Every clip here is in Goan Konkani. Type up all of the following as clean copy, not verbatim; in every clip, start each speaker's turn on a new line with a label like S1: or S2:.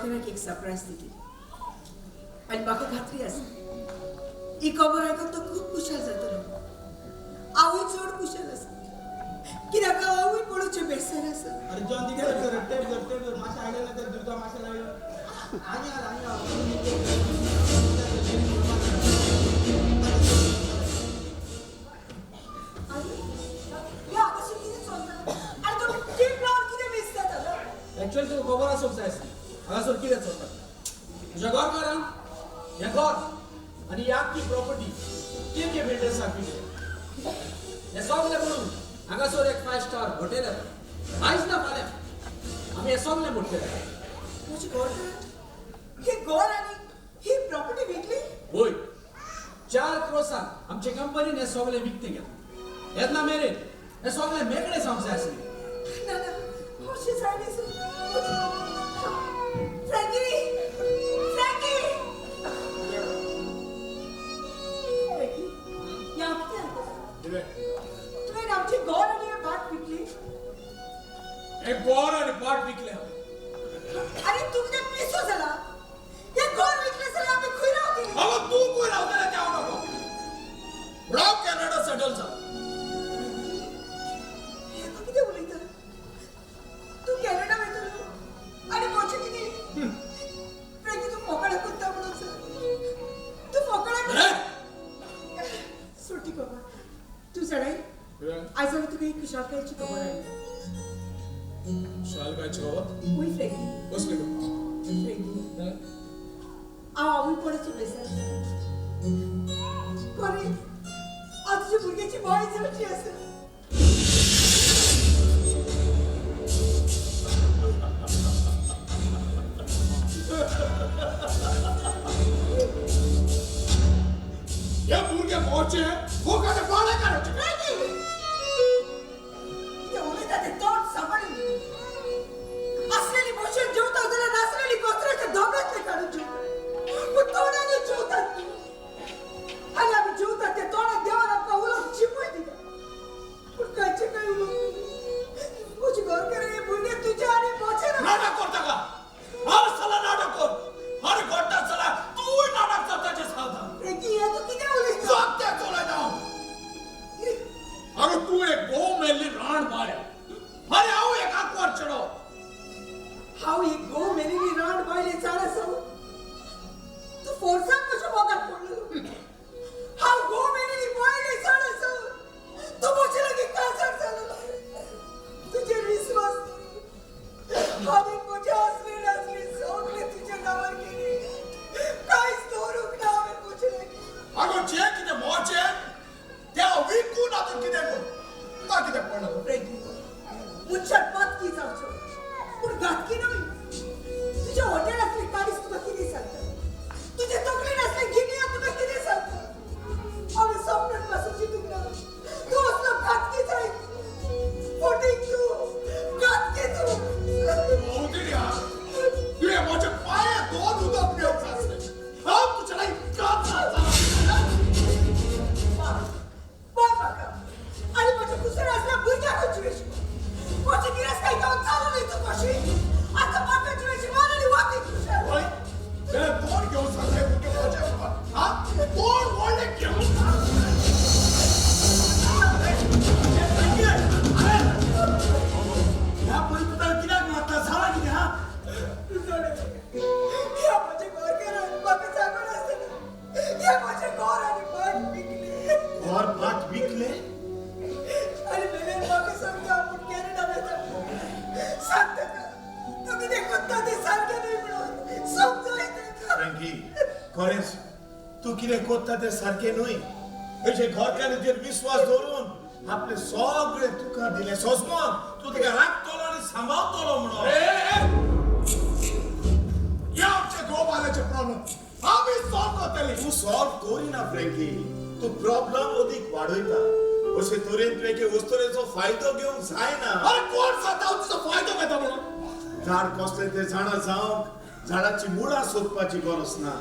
S1: घरकाराक एक सरप्रायज दितली आनी म्हाका खात्री आसा ही खबर आयकून तो खूब खुशाल जातलो. हांवूय चड खुशाल आसा कित्याक हांवूय पळोवचें बेसर आसा.
S2: अरे जॉन तिकडे धर, टेप धर, टेप धर. माशे आयले ना तर दुर्गा माशे लायलो. आनी आनी
S1: आनी ह्या हांगासर कितें चलता आनी तुमी टेप लावन कितें मेजतात हांगा?
S3: एक्चुअली तुका खबर आसूंक जाय आसली हांगासर कितें चलता. तुज्या घरकारान हें घर आनी ही आख्खी प्रॉपर्टी के के बिल्डर्साक विकले. हें सगळें म्हणून हांगासर एक 5 स्टार हॉटेल येता. आयज ना फाल्यां आमी हें सगळें मोडटले.
S1: म्हजें घरकारान हे घर आनी ही प्रॉपर्टी विकली?
S3: वय, 4 क्रोसाक आमचे कंपनीन हें सगळें विकतें घेतलें. येतना मेरेन हें सगळें मेकळें जावंक जाय आसलें.
S1: ना ना, अशें जायना. फ्रँकी, फ्रँकी, फ्रँकी, ह्या कितें आयकता? तुवें आमचें घर आनी हें भाट विकली?
S3: हें घर आनी भाट विकलें हांवें.
S1: आनी तूं कितें पिसो जाला? हें घर विकलें जाल्यार आमी खंय रावतलीं?
S4: अगो तूं खंय रावतलें तें हांव नको. राव कॅनडा सेटल जा.
S1: हें तूं कितें उलयता? तूं कॅनडा वयतलो आनी म्हजें कितें? फ्रँकी, तूं फोकाणां करता म्हणून सर. तूं फोकाणां करता. सोटी खबर तूं जाणाय, आयज हांवें तुका एक खुशालकायेची खबर हाडल्या.
S4: खुशालकायेची खबर?
S1: वय फ्रँकी.
S4: कसली खबर?
S1: फ्रँकी, हांव आवयपणाचें बेजार. खरें, हांव तुज्या भुरग्याची बाय जावची आसा.
S4: हे भुरगे मोचे भोगाचे बाळे काडचे.
S1: फ्रँकी, कितें उलयता तें तोंड सांबाळून. असलेली भशेन जेवता जाल्यार नासलेली कचऱ्याच्या दोब्यांतले काडून जेवता. पूण तोंडानूच जेवतात न्ही. आनी आमी जेवतात ते तोंडाक देवान आमकां उलोवंक शिकूय दिता, पूण खंयचें कांय उलोवंक. म्हजें घरकार हे भुरगे तुजे आनी म्हजें ना.
S4: नाटक करता का? अरे सला नाटक कर. अरे घडटा चला तूं नाटक करताचें सांगता.
S1: फ्रँकी, हें तूं कितें उलयता?
S4: सत्य चलयता हांव. अरे तूं एक गो मेल्ली राण बायल. अरे हांव एक आंकवार चेडो.
S1: हांव एक घोव मेलेली रांड बायल हें जाण आसा. तूं फोर्सान म्हज्या मोगान पडलो. हांव घोव मेलेली बायल हें जाण आसा. तूं म्हजे लागीं काजार जालो. तुजेर विस्वास हांवें म्हजें असलें नासलें सगळें तुज्या नांवार केलें. कांयच दवरूंक ना हांवें म्हजे लागीं.
S4: अगो जें कितें मोचें तें हांव विकून आतां कितें करूं? तुका कितें पडलां?
S1: फ्रँकी, मनशान पातकी जावचो पूण घातकी न्हय. तुज्या हॉटेलांतली काडीस तुका कितें सांगता? तुजे तकलेन आसलें गिन्यान तुका कितें सांगता? हांवें सपनान पासून चिंतूंक ना तूं असलो घातकी जायत. फटींग तूं, घातकी तूं.
S4: मोदिया, तुवें म्हजे पांये दोन उदक पिवंक आसलें. हांव तुज्या लागीं काजार जाला.
S1: पळय म्हाका आनी म्हज्या कुसर आसल्या भुरग्याक जिवेश. म्हजी गिरेस्तकाय घेवन चालू न्हय तूं कशी. आतां म्हाका जिवेशी मार आनी वातीक खुशाल.
S4: हय, जाल्यार कोण घेवन सांगलें भुरगें म्हजें म्हाका? आं, कोण व्हडलें घेवन सांगलें?
S2: ह्या पळय तुका कित्याक मारता? जाला कितें हा?
S1: ह्या म्हज्या घरकारान म्हाका सांगून आसतना हे म्हजें घर आनी भाट विकलें.
S5: घर भाट विकलें?
S1: आनी मेल्यार म्हाका सांगता आपूण कॅनडा वता. सांग ताका तूं कितें करता तें सारकें न्हय म्हणून समजाय ताका.
S5: फ्रँकी, खरेंच तूं कितें करता तें सारकें न्हय. अशें घरकाराचेर विस्वास दवरून आपलें सगळें तुका दिलें. सोजमोन तूं ताका राखतलो आनी सांबाळतलो म्हणून.
S4: हे आमचे घोव-बायलेचे प्रॉब्लम आमी सॉल्व करतले.
S5: तूं सॉल्व करिना फ्रँकी, तूं प्रॉब्लम अदीक वाडयता. अशे तरेन तुवें एके वस्तुरेचो फायदो घेवंक जायना.
S4: अरे कोण सांगता हांव तुजो फायदो घेता म्हणून?
S5: झाड कसलें तें जाणा जावंक झाडाची मुळां सोदपाची गरज ना,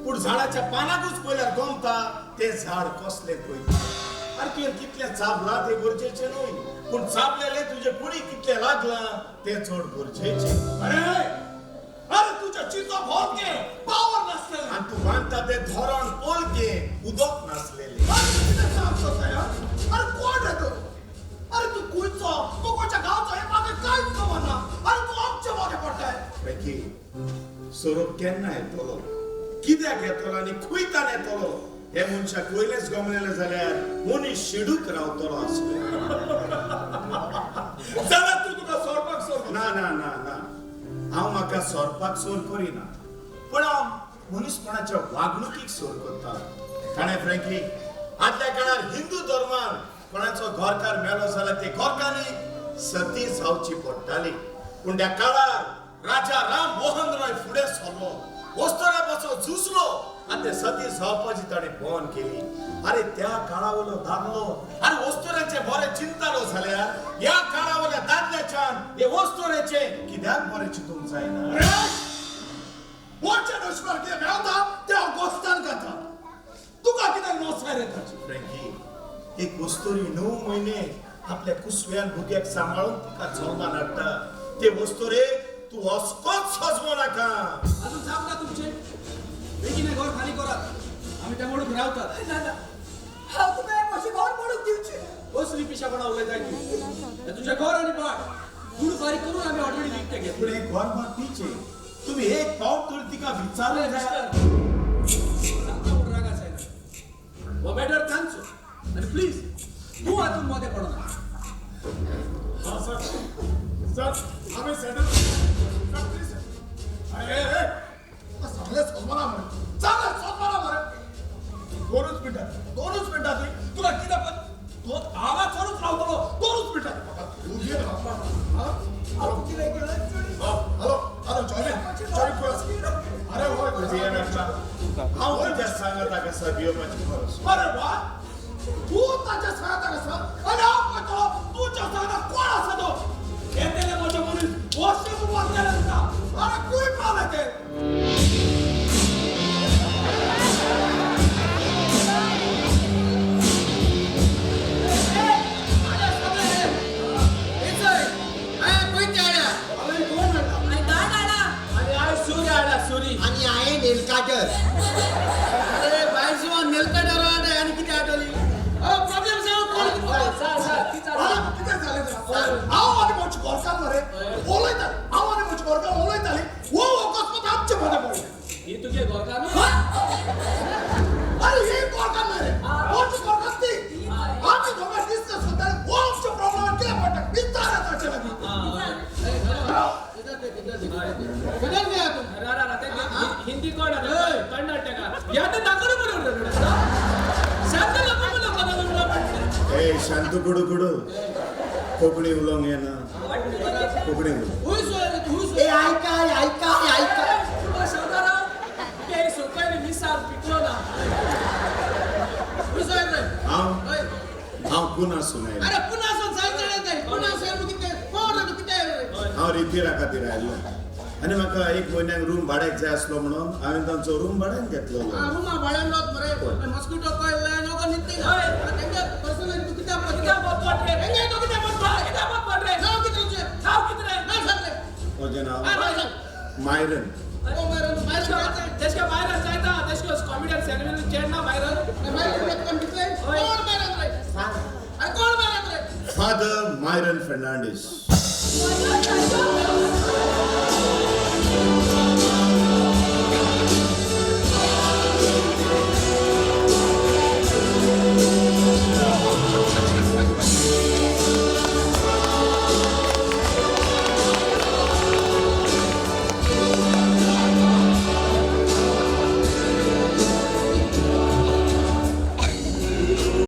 S5: पूण झाडाच्या पानाकूच पळयल्यार गमता तें झाड कसलें पळय. आरे तुवें कितलें चाबलां तें गरजेचें न्हय, पूण चाबलेलें तुजे कुडीक कितलें लागलां तें चड गरजेचें.
S4: अरे अरे तुज्या तुझ्या चिंतप हलकें, पावर नासलेलें.
S5: आनी तूं बांदता तें धरण पोलकें, उदक नासलेलें.
S4: अरे कितें सांगता साया? अरे कोण रे तूं? अरे तूं खंयचो, तूं खंयच्या गांवचो हें म्हाका कांयच खबर ना. अरे तूं आमचे मागे पडटाय.
S5: फ्रँकी, सोरोप केन्ना येतलो, कित्याक येतलो आनी खंयतान येतलो हे मनशाक पयलेंच गमलेलें जाल्यार मनीस शिडूक रावतलो आसलो.
S4: जाल्यार तूं तुका सोरपाक सोर.
S5: ना ना ना ना, हांव म्हाका सोरपाक सोर करिना, पूण हांव मनीसपणाच्या वागणुकीक सोर करता. ताणें फ्रँकी, आदल्या काळार हिंदू धर्मान कोणाचो घरकार मेलो जाल्यार ते घरकारांनी सती जावची पडटाली. पूण त्या काळार राजा राम मोहन रॉय फुडें सरलो, वस्तुरा पासून झुजलो आनी ते सती जावपाची ताणें बंद केली. अरे त्या काळावयलो दादलो आनी वस्तुराचें बरें चिंतालो जाल्यार ह्या काळावयल्या दादल्याच्यान हे वस्तुराचें कित्याक बरें चिंतूंक जायना?
S4: मोठ्या दुश्मन कितें मेळता तें हांव गोस्तान खाता. तुका कितें नोसाय रे ताची?
S5: फ्रँकी, एक वस्तुरी 9 म्हयने आपल्या कुसव्यान भुरग्याक सांबाळून तिका जल्मान हाडटा. ते वस्तुरेक तूं असकोच सजमो नाका.
S3: अजून जाप ना तुमचे. बेगीन घर खाली करात, आमी त्या मोडूक रावतात.
S1: ना ना, हांव तुका हें म्हजें घर मोडूंक दिवचें ना.
S3: कसली पिशापणा उलयताय तूं? हें तुजें घर आनी भाट दुडू फारीक करून आमी ऑलरेडी विकतें घेतलें.
S5: पूण हें घर मात तिचें. तुमी एक फावट तरी तिका विचारलें जाल्यार.
S3: सांगता म्हूण राग आसायना, हो मॅटर तांचो आनी प्लीज तूं हातूंत मदें पडना.
S4: हा सर, सर आमी सेटल. Sir please. अरे ए सगळें सोदपाना मरे, सगळें सोदपाना मरे. 2 मिनटां, 2 मिनटां ती तुला कितें पण तो हांगासरूच रावतलो. 2 मिनटां तूं घे. हॅलो हॅलो जॉनी, जॉनी खंय आसा? अरे होय
S5: हांव तुज्या सांगाताक आसा, भियोवपाची गरज.
S4: अरे वा, तूं ताच्या सांगाताक आसा आनी हांव पळयतलो तुज्या सांगाताक कोण आसा तो.
S3: येतले म्हजे मनीस वशें वाचले तुका.
S4: अरे खंय पावले ते?
S2: आणि आहे नेलकाटर.
S3: अरे बायजो नेलकाटर आनी कितें आठवली? प्रॉब्लेम सांग कोण?
S4: कितें जालें? हांव आनी म्हजी घरकार मरे उलयताली, हांव आनी म्हजी घरकार उलयताली, हो अकस्मात आमचे मदें पडलें.
S3: ही तुगे घरकार?
S4: अरे ही घरकार न्हय रे, म्हजी घरकार ती. आमी दोगां डिस्कस करताले, हो आमच्या प्रॉब्लेमान कितें पडटा विचार ताचे लागीं.
S3: हिंदी कोण कर्नाटका
S5: ए शांतू कुडू कुडू कोंकणी उलोवंक येना. कोंकणी उलो.
S2: ए आयकाय आयकाय आयकाय.
S5: हांव हांव पुना सुनायलो. हांव रितीरा खातीर आयलो आनी म्हाका 1 म्हयन्याक रूम भाड्याक जाय आसलो म्हणून हांवें तांचो रूम भाड्यान घेतलो.
S2: रुमा भाड्यान रावत मरे, मॉस्किटो कॉयल नको नित्य.
S5: म्हजें नांव मायरन. Father Myron Fernandes.